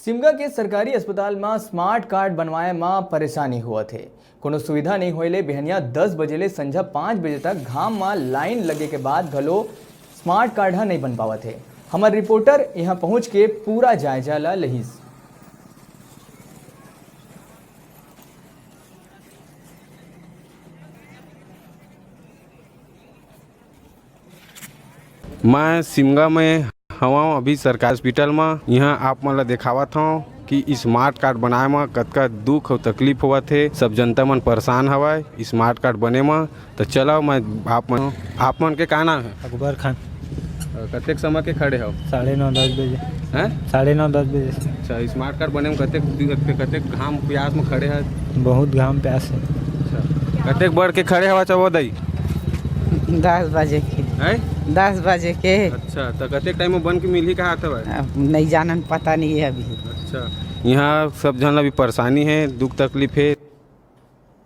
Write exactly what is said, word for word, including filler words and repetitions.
सिमगा के सरकारी अस्पताल म स्मार्ट कार्ड बनवाए म परेशानी होवत हे। कोनो सुविधा नइ होए ले बिहनिया दस बजे ले संझा पाँच बजे तक घाम म लाइन लगे के बाद घलो स्मार्ट कार्ड ह नइ बन पावत हे। हमर रिपोर्टर इहां पहुंच के पूरा जायजा ल लिहिस। मैं सिमगा में हवं अभी सरकारी हॉस्पिटल म। इहां आप मन ला देखावत हवं कि स्मार्ट कार्ड बनाए म कतका दुख अउ तकलीफ होवत हे। सब जनता मन परेशान हवय स्मार्ट कार्ड बने म। त चलव, मैं आप मन, आप मन के का नाम हे? अकबर खान। अ, कतेक समय के खड़े हव? साढ़े नौ, दस बजे। हैं? साढ़े नौ, दस बजे से। अच्छा, स्मार्ट कार्ड बने म कतेक दि-, कतेक घाम प्यास म खड़े हव? बहुत घाम प्यास हे। अच्छा, कतेक बड़ के खड़े हव, अच्छा, वो दई? दस बजे के। हैं? दस बजे के। अच्छा, त कतेक टाइम म बन के मिलही, कहा हवय? अब नइ जानन, पता नइ हे अभी। अच्छा, इहां सब झन ला भी परेशानी हे, दुख तकलीफ हे।